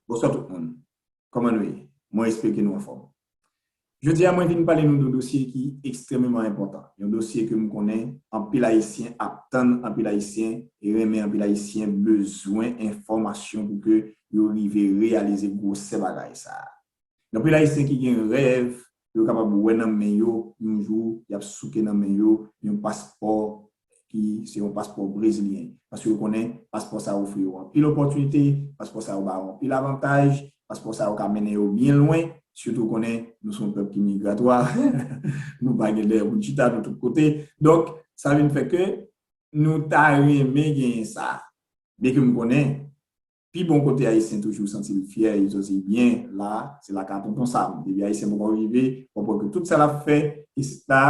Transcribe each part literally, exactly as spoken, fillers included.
Bonswa tout moun. Kòman nou ye? Mwen espere ke nou anfòm. Jodi a, mwen vin pale nou de yon dosye ki ekstrèmeman enpòtan. Yon dosye ke m konnen anpil Ayisyen ap tann, anpil Ayisyen renmen, anpil Ayisyen bezwen enfòmasyon pou ke yo rive reyalize gwosè bagay sa a. Gen anpil Ayisyen ki gen rèv, yo kapab wè nan men yo, yon jou, y ap souke nan men yo yon paspò ki se yon paspò brezilyen. Paske yo konnen paspò sa a ofri yo anpil opòtinite, paspò sa a ba yo anpil avantaj, paspò sa a ka mennen yo byen lwen, sitou konnen nou se yon pèp ki migratwa, nou pa gen dèyè pou n chita, nou tout kote. Donk, sa vin fè ke nou ta renmen genyen sa. Byenke m konnen, pi bon kote Ayisyen toujou santi l fyè, li santi l byen la, se lakay Tonton Sam. Depi Ayisyen poko rive, w ap wè ke tout sa l ap fè isit la,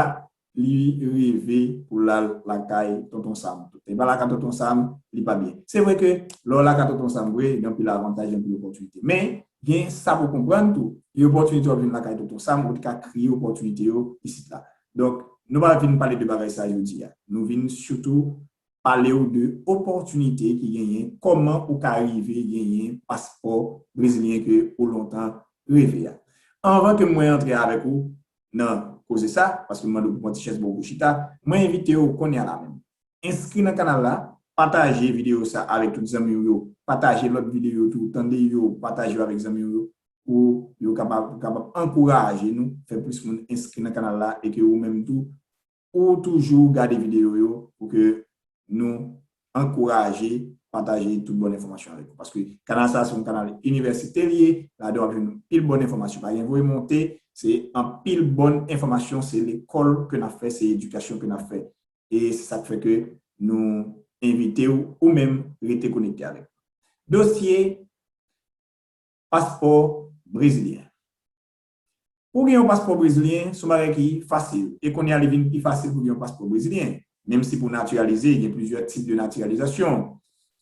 li reve pou l al lakay Tonton Sam. Tout tan li pa lakay Tonton Sam, li pa byen. Se vre ke lè w lakay Tonton Sam vre, gen anpil avantaj, gen anpil opòtinite. Men, gen sa pou konprann tou, gen opòtinite w ap jwenn lakay Tonton Sam, ou te ka kreye opòtinite yo isit la. Donk, nou pa vin pale de bagay sa jodi a. Nou vin sitou pale w de opòtinite ki genyen, kòman ou ka rive genyen paspò brezilyen ke ou lontan reve a. Anvan ke mwen antre avèk ou nan koze sa, paske m mande w pou pran ti chèz bò w pou chita, mwen envite w kounye a la menm. Enskri nan kanal la, pataje videyo sa avèk tout zanmi w yo, pataje lòt videyo tou, tande yo, pataje yo avèk zanmi w yo, pou yo kapab, kapab ankouraje nou, fè plis moun enskri nan kanal la, e ke ou menm tou, ou toujou gade videyo yo pou ke nou ankouraje, pataje tout bòn enfòmasyon avèk ou. Paske kanal sa a se yon kanal inivèsitè li ye, ladan w ap jwenn anpil bòn enfòmasyon. Pa gen voye monte, se anpil bòn enfòmasyon, se lekòl ke n ap fè, se edikasyon ke n ap fè. E se sa k fè ke nou envite w, ou menm, rete konekte avèk nou. Dosye paspò brezilyen. Pou gen yon paspò brezilyen, se yon bagay ki fasil. E kounye a, li vin pi fasil pou gen yon paspò brezilyen. Menm si pou natiralize, gen plizyè tip de natiralizasyon.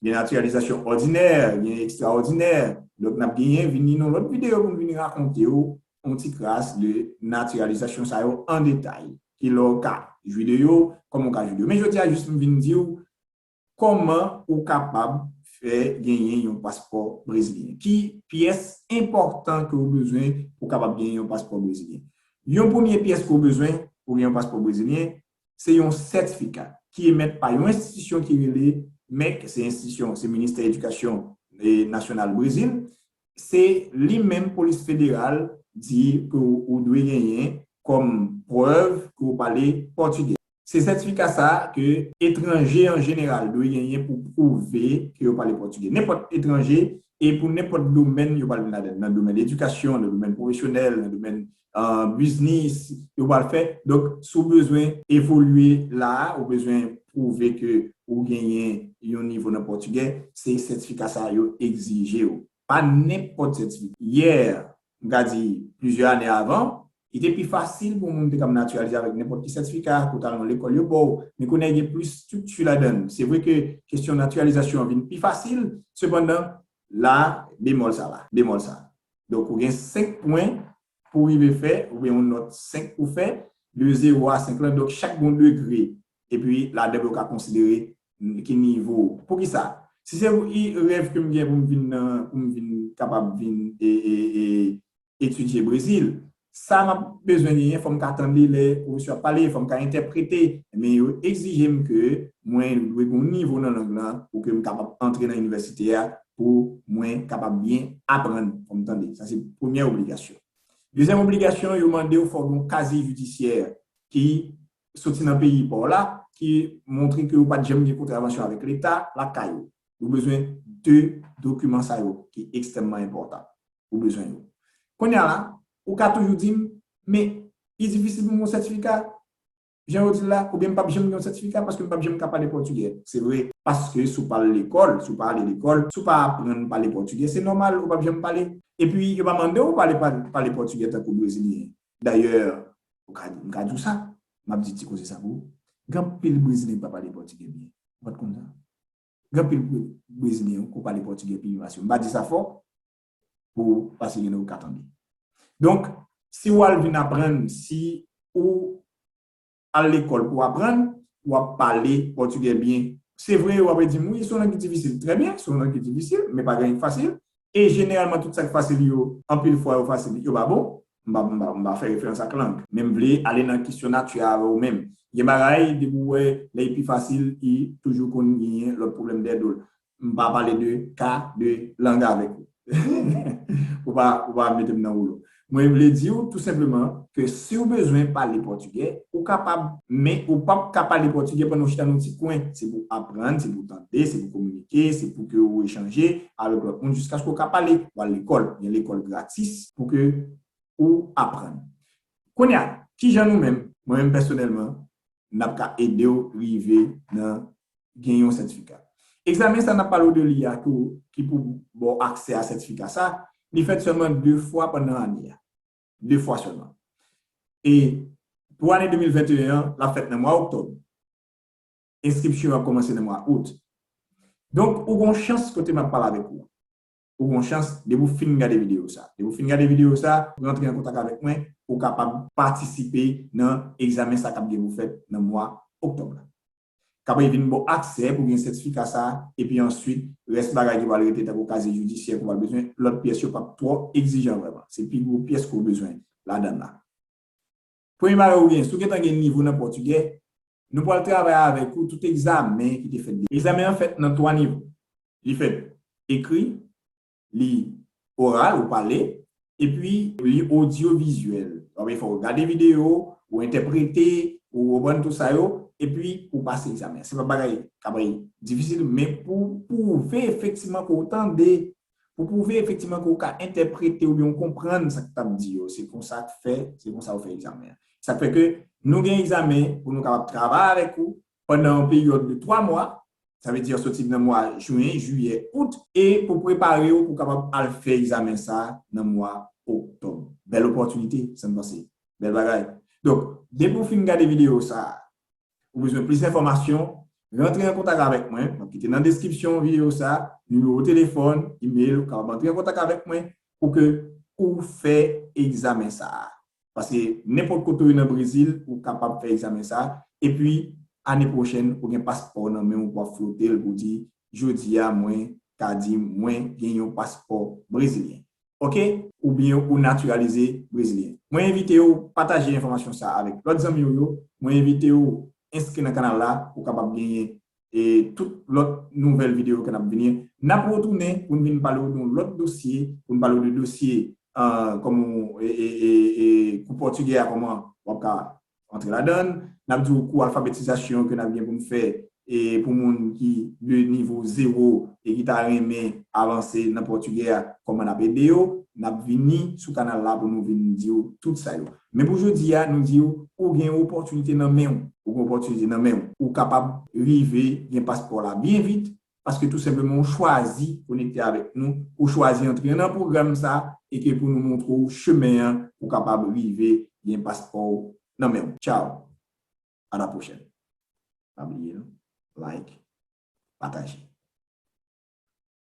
Gen natiralizasyon òdinè, gen ekstraòdinè. Donk, n ap genyen vini nan lòt videyo pou n vini rakonte w yon ti kras de natiralizasyon sa yo an detay. Kilè w ka jwi de yo, kòman w ka jwi de yo. Men jodi a, jis m vin di w kòman ou kapab fè genyen yon paspò brezilyen. Ki pyès enpòtan ke w bezwen pou w kapab genyen yon paspò brezilyen? Yon premye pyès ke w bezwen pou gen yon paspò brezilyen, se yon sètifika ki emèt pa yon enstitisyon ki rele mec, se enstitisyon, se Ministè Edikasyon, e, Nasyonal Brezil. Se li menm polis federal di ke w, ou dwe genyen kòm prèv ke w pale pòtigè. Se sètifika sa a ke etranje an jeneral dwe genyen pou pwouve ke yo pale pòtigè. Nenpòt etranje, e pou nenpòt domèn yo pral vin ladan l, nan domèn edikasyon, nan domèn pwofesyonèl, nan domèn, ah, biznis, yo pral fè. Donk, si w bezwen evolye la a, ou bezwen pwouve ke ou genyen yon nivo nan pòtigè, se sètifika sa a yo egzije w. Pa nenpòt sètifika. Yè, m ka di, plizyè ane avan, li te pi fasil pou moun te kab natiralize avèk nenpòt ki sètifika, ke w t al nan lekòl, yo ba w. Men kounye a, gen plis estrikti ladan l. Se vre ke kesyon natiralizasyon an vin pi fasil, sepandan, la, bemòl sa la, bemòl sa. Donk, ou gen senk pwen pou w rive fè, oubyen yon nòt senk pou w fè, de zewo a senk lan, donk chak gen yon degre. Epi, ladan l, ou ka konsidere ki nivo. Poukisa? Si se pou, i, rèv ke m gen pou m vin nan, pou m vin kapab vin e, e, e, etidye Brezil, sa m ap bezwen genyen, fò m ka tande lè pwofesè ap pale, fò m ka entèprete, men yo egzije m ke mwen dwe gen yon nivo nan lang lan pou ke m kapab antre nan inivèsite a, pou mwen kapab byen aprann, fò m tande. Sa se premyè obligasyon. Dezyèm obligasyon, yo mande w fò w gen yon kazye jidisyè ki soti nan peyi pa w la, ki montre ke w pa t janm gen kontravansyon avèk Leta lakay ou. Ou bezwen de dokiman sa yo ki ekstrèmman enpòtan. Ou bezwen yo. Kounye a la, ou ka toujou di m, men li difisil pou m gen yon sètifika, jan yo di l la, oubyen m p ap janm gen yon sètifika paske m p ap janm ka pale pòtigè. Se vre, paske si w pa al lekòl, si w pa ale lekòl, si w pa aprann pale pòtigè, se nòmal, ou p ap janm pale. Epi, yo pa mande w pale, pale, pale pòtigè tankou brezilyen. Dayè, ou ka, m ka di w sa, m ap di ti koze sa pou ou. Gen anpil brezilyen ki pa pale pòtigè byen. Ou pa t konn sa? Gen anpil bre-, brezilyen ki pale pòtigè pi byen pase w. M pa di sa fò, pou, paske gen de ou ka tande. Donk, si w al vin aprann, si ou al lekòl pou w aprann, w ap pale pòtigè byen. Se vre, w ap di m, wi, se yon lang ki difisil. Trè byen, se yon lang ki difisil, men pa gen anyen ki fasil. E jeneralman, tout sa k fasil yo, anpil fwa yo fasil, yo pa bon. M pa, m pa, m pa fè referans ak lang. Men m vle ale nan kesyon nati a avè w menm. Gen bagay, depi w wè, lè li pi fasil, li toujou konn genyen lòt pwoblèm dèyè do l. M pa pale de ka de lang avèk ou. Ou pa, ou pa mete m nan woulo. Mwen vle di w tou senpleman ke si w bezwen pale pòtigè, ou kapab, men ou p ap ka pale pòtigè pandan w chita nan yon ti kwen. Se pou w aprann, se pou w tande, se pou w kominike, se pou ke w echanje avèk lòt moun jiskaske w ka pale. W al lekòl, gen lekòl gratis pou ke ou aprann. Kounye a, kijan nou menm, mwen menm pèsonèlman, n ap ka ede w rive nan gen yon sètifika. Egzamen sa n ap pale w de li a tou, ki pou ba w aksè a sètifika sa, li fèt sèlman de fwa pandan ane a. De fwa sèlman. E pou ane de mil venteyen an, l ap fèt nan mwa oktòb. Enskripsyon yo ap kòmanse nan mwa out. Donk, ou gen yon chans kote m ap pale avèk ou. Ou gen yon chans, depi w fin gade videyo sa. Depi w fin gade videyo sa, rantre an kontak avèk mwen, ou kapab patisipe nan egzamen sa k ap gen pou fèt nan mwa oktòb la. K ap vin ba w aksè pou gen sètifika sa, epi answit, rès bagay ki pral rete tankou kazye jidisyè ke w pral bezwen, lòt pyès yo p ap twò egzijan vrèman. Se pi gwo pyès ke w bezwen ladan l la. Premye bagay ou gen, si w gentan gen nivo nan pòtigè, nou pral travay avèk ou tout egzamen ki te fèt deja. Egzamen an fèt nan twa nivo. Li fèt ekri, li oral, ou pale, epi li odyovizyèl. Sa vle di fò w gade videyo, ou entèprete, ou konprann tout sa yo, epi ou pase egzamen an. Se pa bagay k ap difisil, men pou pwouve efektivman ke w tande, pou pwouve efektivman ke w ka entèprete oubyen w konprann sa k t ap di yo. Se konsa k fè, se konsa w fè egzamen an. Sa k fè ke nou gen egzamen pou nou kapab travay avèk ou pandan yon peryòd de twa mwa, sa vle di soti nan mwa jen, jiyè, out, e pou prepare w pou kapab al fè egzamen sa nan mwa oktòb. Bèl opòtinite, sa m panse. Bèl bagay. Donk, depi w fin gade videyo sa, ou bezwen plis enfòmasyon, rantre an kontak avèk mwen. M ap kite nan deskripsyon videyo sa, nimewo telefòn, email, ou kapab rantre an kontak avèk mwen pou ke ou fè egzamen sa a. Paske nenpòt kote w ye nan Brezil, ou kapab fè egzamen sa a. Epi, ane pwochèn, ou gen paspò w nan men w, w ap flote l pou w di, jodi a, mwen ka di, mwen gen yon paspò brezilyen. Oke? Oubyen ou natiralize brezilyen. Mwen envite w pataje enfòmasyon sa a avèk lòt zanmi w yo. Mwen envite w enskri nan kanal la pou w kapab genyen e tout lòt nouvèl videyo ke n ap vini. N ap retounen pou n vin pale w de yon lòt dosye, pou n pale w de dosye, ah, kòman, e, e, e, e, kou pòtigè a, kòman w ap ka antre ladan l. N ap di w kou alfabetizasyon ke n ap gen pou n fè, e pou moun ki de nivo zewo e ki ta renmen avanse nan pòtigè a, kòman n ap ede yo. N ap vini sou kanal la pou nou vin di w tout sa yo. Men pou jodi a, nou di w, ou gen opòtinite nan men w. Ou gen opòtinite nan men w. Ou kapab rive gen paspò la byen vit, paske tou senpleman ou chwazi konekte avèk nou, ou chwazi antre nan pwogram sa, e ke pou nou montre w chemen an, ou kapab rive gen paspò w nan men w. Tchao. À la prochaine. Pa bliye, non? Like, pataje.